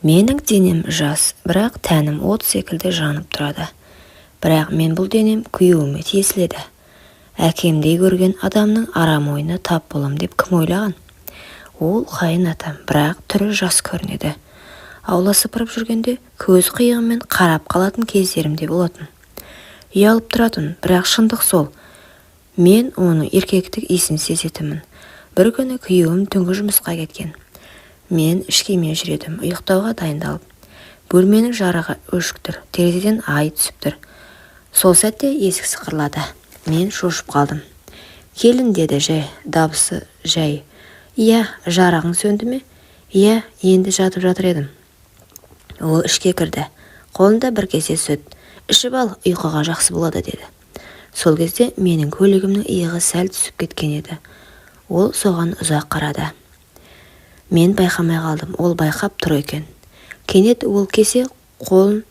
Менің денем жас, бірақ тәнім от секілді жанып тұрады. Бірақ мен бұл денем күйеуіме тиесілі еді. Әкемдей көрген адамның арам ойына тап болам деп кім ойлаған? Ол қайын атам, бірақ түрі жас көрінеді. Аула сыпырып жүргенде көз қиығымен қарап қалатын кездерім де болатын. Ұялып тұратын, бірақ шындық сол. Мен оның еркектік иісін сезетінмін. Бір күні күйеуім түнгі жұмысқа кеткен. Мен іш киіммен жүр едім, ұйықтауға дайындалып. Бөлменің жарығы өшік тұр, терезеден ай түсіп тұр. Сол сәтте есік сықырлады. Мен шошып қалдым. Келін, деді жай, дабысы жай. Иә, жарығың сөнді ме? Иә, енді жатып жатыр едім. Ол ішке кірді. Қолында бір кесе сүт. Ішіп ал, ұйқыға жақсы болады, деді. Сол кезде менің көйлегімнің иығы сәл түсіп кеткен еді. Ол соған ұзақ қарады. Мен байқамай қалдым, ол байқап тұр екен. Кенет ол кесе қолын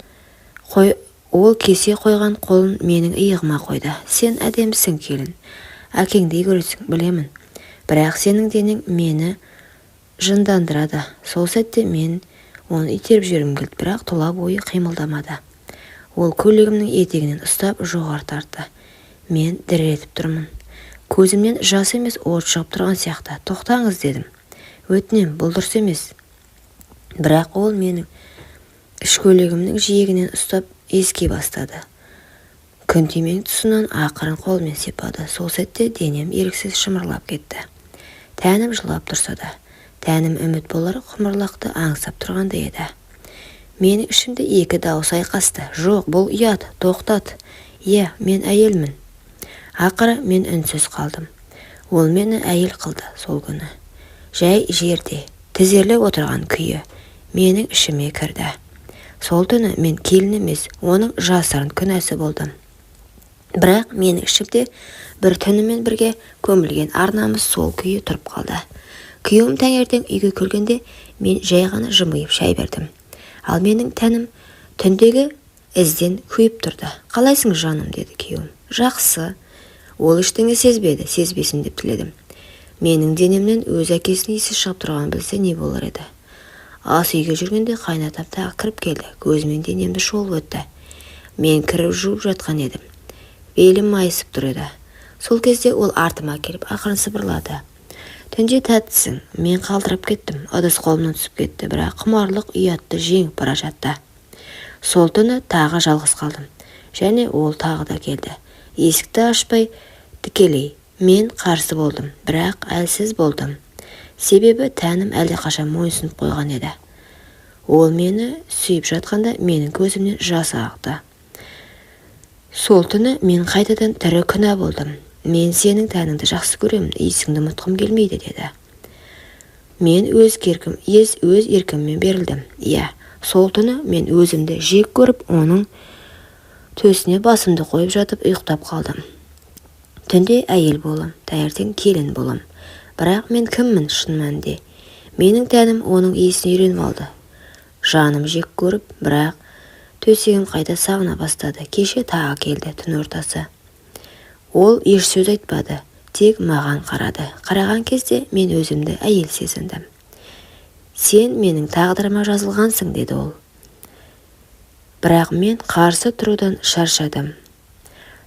қой, ол кесе қойған қолын менің иығыма қойды. Сен әдемісің, келін. Әкеңдей көресің, білемін. Бірақ сенің денең мені жындандырады. Сол сәтте мен оны итеріп жібергім келді, бірақ тұла бойы қимылдамады. Ол көйлегімнің етегінен ұстап жоғары тартты. Мен дір етіп тұрмын. Көзімнен жас емес, от шығып тұрған сияқты. Тоқтаңыз, дедім. Өтінем, бұл дұрыс емес. Бірақ ол менің іш көйлегімнің жиегінен ұстап иіскей бастады. Күнтименің тұсынан ақырын қолымен сипады. Сол сәтте денем еріксіз шымырлап кетті. Тәнім жылап тұрса да, тәнім үміт болар құмырлақты аңсап тұрғандай еді. Менің ішімде екі дауыс айқасты. Жоқ, бұл ұят, тоқтат. Иә, мен әйелмін. Ақыры мен үнсіз қалдым. Ол мені әйел қылды сол күні. Жай жерде тізерлеп отырған күйі менің ішіме кірді. Сол түні мен келін емес, оның жасырын күнәсі болдым. Бірақ менің ішімде бір түнімен бірге көмілген ар-намыс сол күйі тұрып қалды. Күйеуім таңертең үйге келгенде мен жай ғана жымиып шай бердім. Ал менің тәнім түндегі ізден күйіп тұрды. Қалайсың, жаным, деді күйеуім. Жақсы. Ол ештеңе сезбеді, сезбесін деп тіледім. Менің денемнен өз әкесінің иісі шығып тұрғанын білсе не болар еді? Ас үйге жүргенде қайнатам тағы кіріп келді. Көзімен денемді шолып өтті. Мен кіріп жуып жатқан едім. Белім майысып тұр еді. Сол кезде ол артыма келіп ақырын сыбырлады. Түнде тәттісің. Мен қалтырап кеттім. Ыдыс қолымнан түсіп кетті, бірақ құмарлық ұятты жеңіп бара жатты. Сол түні тағы жалғыз қалдым. Және ол тағы да келді. Есікті ашпай тікелей. Мен қарсы болдым, бірақ әлсіз болдым. Себебі тәнім әлдеқашан мойынсұнып қойған еді. Ол мені сүйіп жатқанда менің көзімнен жас ақты. Сол түні мен қайтадан тірі күнә болдым. Мен сенің тәніңді жақсы көремін, иісіңді ұмытқым келмейді, деді. Мен өз еркіммен берілдім. Иә, сол түні мен өзімді жек көріп, оның төсіне басымды қойып жатып ұйықтап қалдым. Түнде әйел болам, таңертең келін болам. Бірақ мен кіммін шын мәнінде? Менің тәнім оның иісін үйреніп алды. Жаным жек көріп, бірақ төсегін қайта сағына бастады. Кеше тағы келді, түн ортасы. Ол еш сөз айтпады, тек маған қарады. Қараған кезде мен өзімді әйел сезіндім. Сен менің тағдырыма жазылғансың, деді ол. Бірақ мен қарсы тұрудан шаршадым.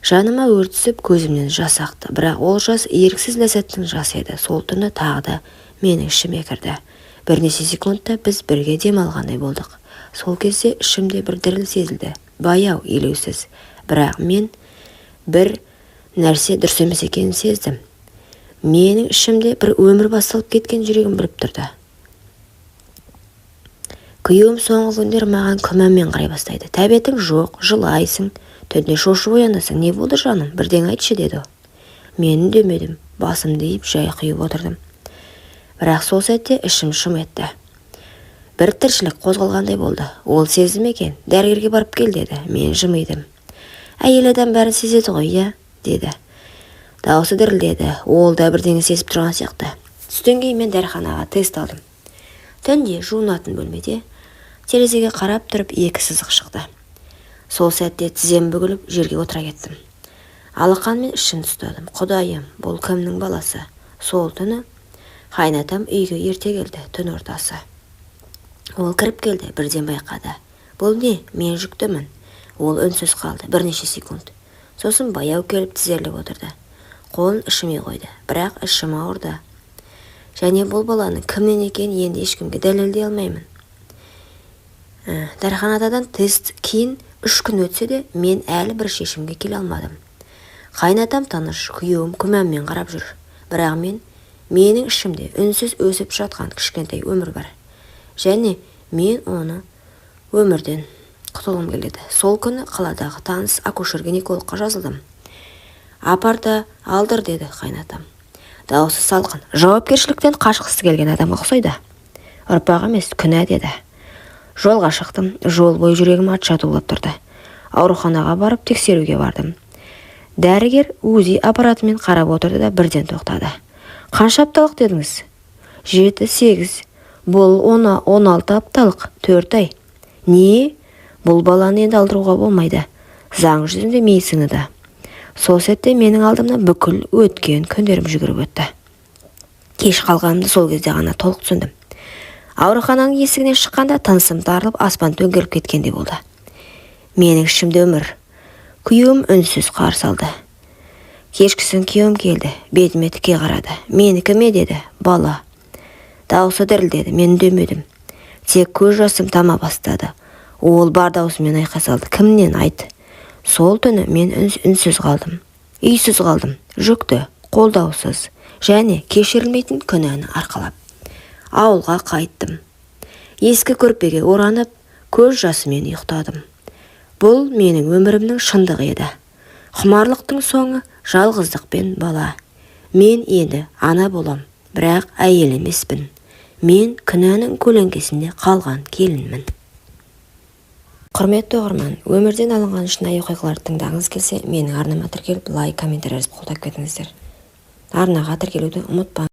Жаныма өрт түсіп, көзімнен жас ақты. Бірақ ол жас еріксіз ләззаттың жасы еді. Сол түні тағы да менің ішіме кірді. Бірнеше секундта біз бірге дем алғандай болдық. Сол кезде ішімде бір діріл сезілді. Баяу, елеусіз. Бірақ мен бір нәрсе дұрыс емес екенін сездім. Менің ішімде бір өмір басталып кеткен жүрегім біліп тұрды. Күйеуім соңғы күндері маған күмәнмен қарай бастайды. Тәбетің жоқ, жылайсың. Түнде шошып оянасың. Не болды, жаным? Бірдеңе айтшы, деді. Мен үндемедім. Басымды иіп жай құйып отырдым. Бірақ сол сәтте ішім шым етті. Бір тіршілік қозғалғандай болды. Ол сезді ме екен? Дәрігерге барып кел, деді. Мен жымидым. Әйел адам бәрін сезеді ғой, иә, деді. Даусы дірілдеді. Ол да бірдеңе сезіп тұрған сияқты. Түстен кейін мен дәріханаға тест алдым. Түнде жуынатын бөлмеде терезеге қарап тұрып екі сызық шықты. Сол сәтте тізем бүгіліп жерге отыра кеттім. Алақанмен ішін ұстадым. Құдайым, бұл кімнің баласы? Сол түні қайнатам үйге ерте келді, түн ортасы. Ол кіріп келді, бірден байқады. Бұл не? Мен жүктімін. Ол үнсіз қалды бірнеше секунд. Сосын баяу келіп тізерлеп отырды. Қолын ішіме қойды, бірақ ішім ауырды. Және бұл баланың кімнен екенін енді ешкімге дәлелдей алмаймын. Дәріханадан тест кейін 3 күн өтсе де, мен әлі бір шешімге келе алмадым. Қайынатам тыныш, күйеуім күмәнмен қарап жүр. Бірақ менің ішімде үнсіз өсіп жатқан кішкентай өмір бар. Және мен оны өмірден құтылғым келеді. Сол күні қаладағы таныс акушер-гинекологқа жазылдым. «Апар да алдыр», – деді қайынатам. Даусы салқын, жауапкершіліктен қашқысы келген адамға ұқсайды. «Ұрпақ емес, күнә», – деді. Жолға шықтым. Жол бойы жүрегім атша тулап тұрды. Ауруханаға барып, тексеруге бардым. Дәрігер УЗИ аппаратымен қарап отырды да, бірден тоқтады. «Қанша апталық дедіңіз? 7, 8. Бұл 16 апталық, 4 ай. Не? Бұл баланы енді алдыруға болмайды. Заң жүзінде медицинада». Сол сәтте менің алдымнан бүкіл өткен күндерім жүгіріп өтті. Кеш қалғанымды сол кезде ғана толық түсіндім. Аурухананың есігінен шыққанда тынысым тарылып, аспан төңкеріліп кеткендей болды. Менің ішімде өмір. Күйеуім үнсіз қарсы алды. Кешкісін күйеуім келді, бетіме тіке қарады. «Менікі ме?» – деді. «Бала». Даусы дірілдеді. Мен үндемедім. Тек көз жасым тама бастады. Ол бар даусымен айқай салды: «Кімнен? Айт!» Сол түні мен үнсіз қалдым, үйсіз қалдым, жүкті, қолдаусыз және кешірілмейтін күнәні арқалап ауылға қайттым. Ескі көрпеге оранып, көз жасымен ұйықтадым. Бұл менің өмірімнің шындығы еді. Құмарлықтың соңы – жалғыздық пен бала. Мен енді ана болам, бірақ әйел емеспін. Мен күнәнің көлеңкесінде қалған келінмін. Құрметті оқырман, өмірден алынған шынайы оқиғаларды тыңдағыңыз келсе, менің арнама тіркеліп, лайк, комментарий жазып, қолдап кетіңіздер. Арнаға тіркелуді ұмытпаңыз.